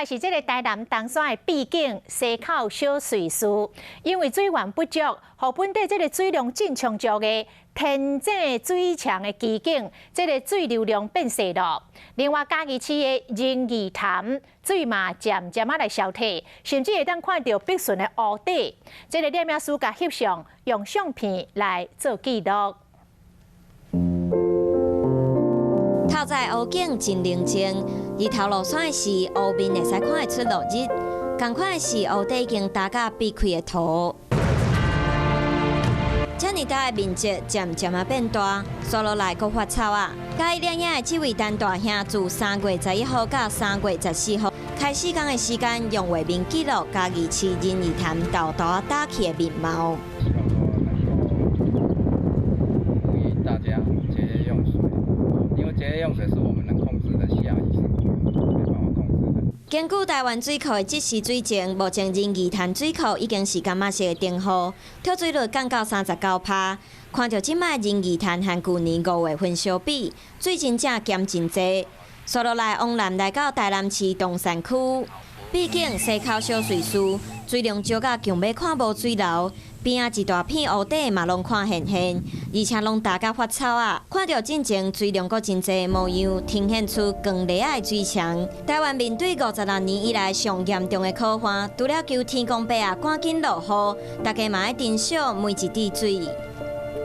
來是這个台南冬山的秘境溪口小瑞士，因為水源不足，予本底這个水量真充足的天井水牆的奇景，這个水流量變細囉。另外，嘉義市的仁義潭水嘛漸漸仔來消退，甚至會當看著筆順的湖底。這个攝影師共翕相，用相片來做記錄。透早湖景真寧靜，日頭落山時，湖面會使看會出落日，仝款是湖底已經焦甲避開的塗。遮爾大的面積漸漸仔變大，紲落來閣發臭啊！嘉義攝影的這位陳大兄，自3月11號到3月14號，開四工的時間，用畫面記錄嘉義市仁義潭沓沓焦去的面貌。希望說能夠呼籲大家節約用水，因為節約用水是我們能控制的，下雨是沒辦法控制的。根據台灣水庫的即時水情，目前仁義潭水庫已經是柑仔色的燈號，脫水率降到39%。看著這擺仁義潭和舊年5月份相比，水真正減真濟。紲落來，往南來到台南市東山區，畢竟溪口小瑞士，水量少甲強欲看無水流，邊仔一大片湖底嘛攏看現現，而且攏焦甲發臭啊！看著進前水量閣真濟模樣，呈現出光麗仔的水牆。台灣面對56年以來上嚴重的苦旱，除了求天公伯啊趕緊落雨，大家嘛愛珍惜每一滴水。